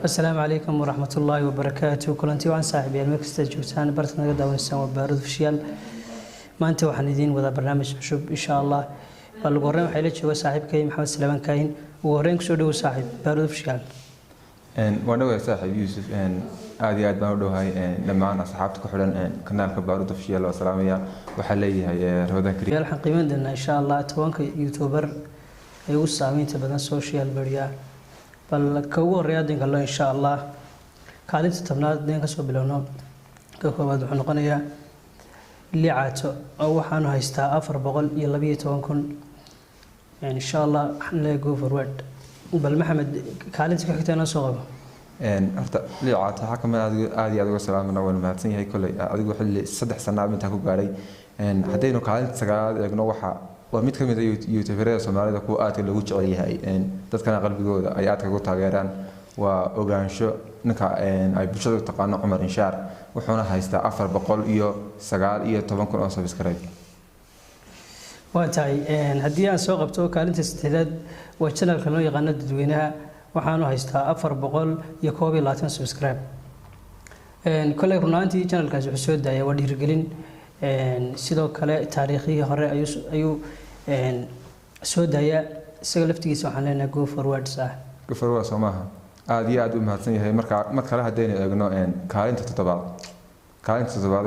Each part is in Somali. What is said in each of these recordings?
Asalaamu calaykum waraxmatullaahi wabarakaatu. Kulanti waan saaxiibayaal, meel kasta joogtaan, barta naga daawaneysaan waa Baarud Official. Maanta waxaan idiin wadaa barnaamij cusub, insha Allah. Bal ugu horreyn waxaa ila jooga saaxiibkay Maxamed Salaaman Kaahin. Ugu horreyn kusoo dhowow, saaxiib, Baarud Official. Waan dhawahay, saaxiib Yuusuf, aad iyo aad baan u dhowahay. Dhammaan asxaabta ku xidhan kanaalka Baarud Official waa salaamaya. Waxaa leeyahay Ramadaan kariim. Waxaan qiimeyn doonaa, insha Allah, 10-ka youtuber ee ugu saameynta badan social media. Bal ka ugu horreeya adinka lo, insha Allah, kaalinta 10aad hadeen kasoo bilowno, ka koowaad wuxuu noqonayaa Licato, oo waxaanu haystaa 412,000. Insha Allah waxaan leeyahay go forward. Bal Maxamed, kaalinta ku xigta inoo soo qabo. Horta Licato waxaa kamid aad iyo aad uga salaamana, waanu mahadsan yahay. Kolley adigu xilli 3 sanaad intaa ku gaadhay. Haddaynu kaalinta 9aad eegno, waxa waa mid ka mid a youtuberada Soomaalida kuwa aadka loogu jecel yahay, dadkana qalbigooda ay aadka ugu taageeraan. Waa Ogaansho, ninka ay bulshada u taqaano Cumar Inshaar, wuxuuna haystaa 419,000 oo subscribe. Waa tahay. Haddii aan soo qabto kaalinta 8aad, waa channelka loo yaqaano Dadweynaha, waxaanu haystaa 421 subscribe. Kolley runaantii channelkaasi wuxuu soo daaya waa dhiirigelin, sidoo kale taariikhihii hore ayuu soo daayaa. Isaga laftigiisa waxaan leenahay go forwards ah. Go forward, soo maaha? Aada iyo aad u mahadsan yahay. Marka mar kale haddaynu eegno kaalinta toddobaad, kaalinta toddobaad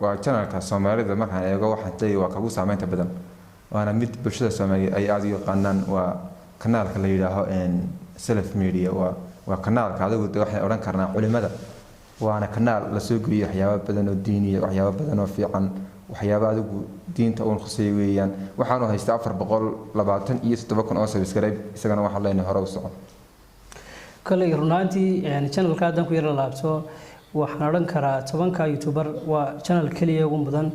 waa channelka Soomaalida markaan eego waxaan leeyahay waa kagu saameynta badan, waana mid bulshada Soomaaliya ay aada u yaqaanaan. Waa kanaalka la yidhaaho Self Media. Waa kanaalka adigu de waxaan odhan karnaa culimada, waana kanaal lasoo geliyay waxyaabo badan oo diiniya, waxyaabo badan oo fiican, waxyaabo adigu diinta uun khuseeya weeyaan. Waxaanu haystaa 427,000 oo subscribe. Isagana waxaan leenahay hore u soco. Kolley runaantii channelka haddaan ku yaro laabto, waxaan odhan karaa 10-ka youtuber waa channel keliya ugu mudan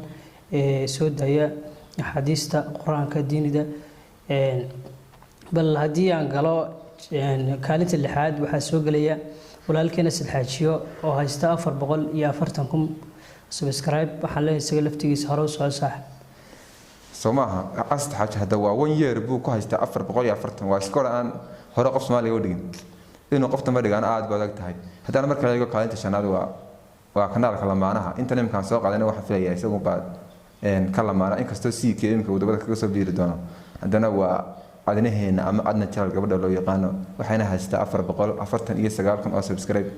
ee soo daaya axaadiista, Qur-aanka, diinida. Bal haddii aan galo kaalinta lixaad, waxaa soo gelaya walaalkeena Sadxaajiyo oo haysta 440,000 subscribe. Waxaan leeyahay isaga laftigiisa hore u soco, saax. Soo maaha? Asad Xaaji hadda waa one year buu ku haystaa 440. Waa iskoor aan hore qof Soomaaliga u dhigin, inuu qof dambe dhigaan aad ba adag tahay. Haddana marka la eego kaalinta shanaad, waa kanaalka Lamaanaha. Intan imkaan soo qaadana waxaan filayaa isagu baa ka lamaana, inkastoo siikii imika uu dabada kaga soo biiri doono. Haddana waa Adnaheena ama Adna Jalal gabadha loo yaqaano, waxayna haystaa 449,000 oo subscribe.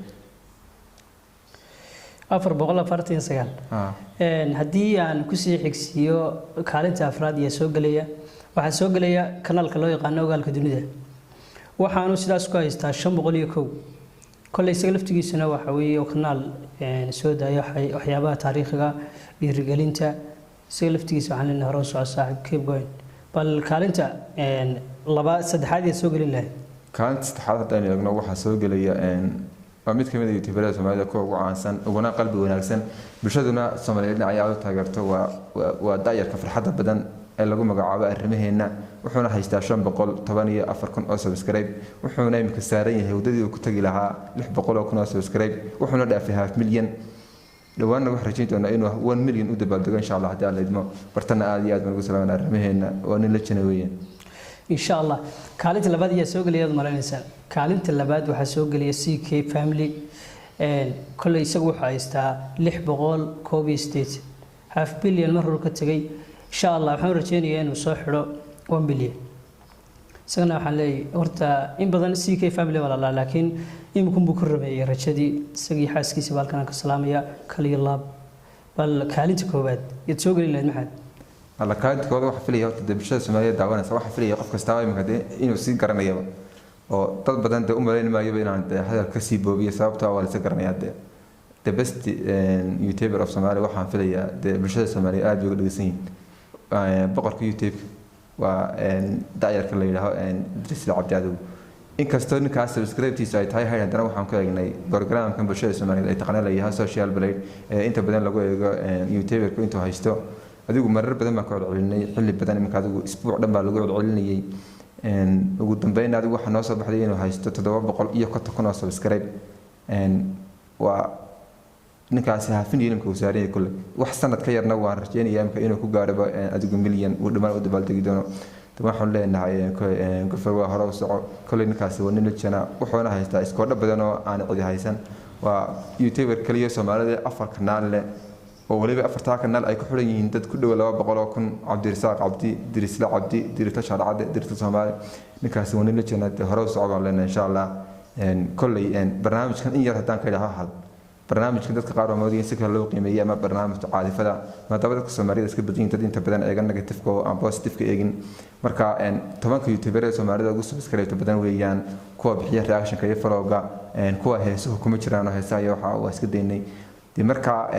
449. Haddii aan kusii xigsiiyo kaalinta afraad ayaa soo gelaya, waxaa soo gelaya kanaalka loo yaqaano Ogaalka Dunida, waxaanu sidaas ku haystaa 501. Kolley isaga laftigiisuna waxa weeye kanaal soo daaya waxyaabaha taariikhiga, dhiirigelinta. Isaga laftigiisa waxaan leenahay hore u soco, saaxiib, keep going. Bal kaalinta laba saddexaad ayaa soo gelin lahayd. Kaalinta saddexaad haddaynu eegno, waxaa soo gelaya waa mid ka mid a youtuberada Soomaalida kuwa ugu caansan uguna qalbi wanaagsan, bulshaduna Soomaaliyeed ay aad u taageerto. Waa da'yarka farxadda badan ee lagu magacaabo Arrimaheena, wuxuuna haystaa 514,000 oo subscribe, wuxuuna imika saaran yahay waddadii uu ku tagi lahaa 600,000 oo subscribe, wuxuuna dhaafay half milyan. Dhowaanna waxaan rajayn doonaa inuu 1 million u dabaaldego, insha Allah, haddii Alla idmo. Bartana aad iyo aad baan ugu salaamana Arrimaheena, waa nin la jana weeyaan. Insha Allah, kaalinta labaad ayaa soo gelaya aad malaynaysaa. Kaalinta labaad waxaa soo gelaya CK Family. Kolley isagu wuxuu haystaa 681, half billion mar hore ka tegay. Insha Allah waxaan rajeynayaa inuu soo xidho 1 billion. Isagana waxaan leeyahay horta in badan CK Family waa lalaa, laakiin iminkun buu ku rameeyey rajadii. Isagii xaaskiisa baa halkan aan ka salaamaya, kaliya laab. Bal kaalinta koowaad yaad soo gelin lahayd, Maxamed? Alla, kaalinta koowaad waxaa filaya horta dee bulshada Soomaaliyeed daawanaysa, waxaa filaya qof kastaaba iminka dee inuu sii garanayaba, oo dad badan dee u malayn maayoba inaan dee hadal kasii boobiyo, sababtoo ah waa la isa garanayaa. Dee the best youtuber of Somalia waxaan filayaa dee bulshada Soomaaliyeed aad bay uga dhegeysan yihiin. Boqorka YouTube waa da'yarka la yidhaaho Idris Cabdi Adow. Inkastoo ninkaas subscribe-tiisa ay tahay hay, haddana waxaan ku eegnay programkan bulshada Soomaaliyeed ay taqaana la yahay Social Blade, ee inta badan lagu eego youtuberku intuu haysto. Adigu marar badan baan ku celcelinay, xilli badan iminka adigu isbuuc dhan baa lagu celcelinayay. Ugu dambeyn adigu waxaa noo soo baxday inuu haysto 750,000 oo subscribe. Waa ninkaasi half million imika uu saaran yahay. Kulle wax sanad ka yarna waan rajeynayaa imika inuu ku gaadhoba adigu milyan, uu dhammaan u dabaaldegi doono. Waxaan leenahay Gofar waa hore u soco. Kolley ninkaasi waa nin lejana, wuxuuna haystaa iskoodho badan oo aan cidi haysan. Waa youtuber kaliya Soomaalida 4 kanaal leh, oo weliba 4-taa kanaal ay ku xiran yihiin dad ku dhow 200,000: Cabdirasaaq Cabdi, Dirisle Cabdi, Dirisle Shaarcadde, Dirisle Soomaali. Ninkaasi waa nin lejana, dee hore u soco baan leenahay, insha Allah. Kolley barnaamijkan in yar haddaan ka idhaho hal barnaamijkan, dadka qaar waa moodaya in si kale loo qiimeeyey ama barnaamijka caadifada, maadaama dadka Soomaalida iska badan yihiin dad inta badan eega negative-ka oo aan positive-ka eegin. Marka 10-ka youtuber ee Soomaalida ugu subscribe badan weeyaan, kuwa bixiya reactionka iyo follow-ga, kuwa heesuhu kuma jiraan oo heesaha iyo waxa waa iska daynay dee. Marka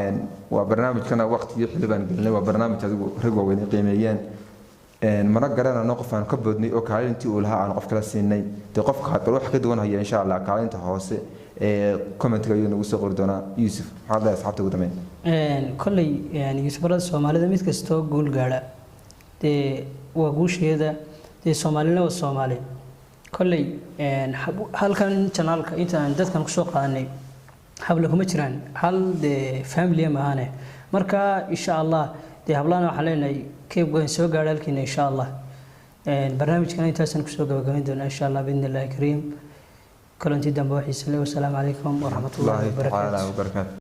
waa barnaamijkana waqti iyo xilli baan gelinay. Waa barnaamij adigu rag waaweyn ay qiimeeyeen, mana garanano qof aan ka boodnay oo kaalintii uu lahaa aan qof kala siinay. Dee qofka bal wax ka duwan haya, insha Allah, kaalinta hoose ee commentka ayuu nagu soo qori doonaa. Yuusuf, maxaad leedahay asxaabta ugu dambeyn? Kolley youtuberada Soomaalida mid kastoo guul gaadha dee waa guusheeda, dee Soomaalina waa Soomaali. Kolley halkan channelka inta aan dadkan kusoo qaadanay habla kuma jiraan, hal dee family maahane. Marka insha Allah dee hablahana waxaan leenahay keep going, soo gaadha halkiina, insha Allah. Barnaamijkana intaasaan kusoo gabagabayn doonaa, insha Allah, biidni Illahi kariim. Kulanti dambe waxiise leh. Wasalaamu calaykum waraxmatullahi Allahi tacaala wabarakaatu. Wabarakaatu.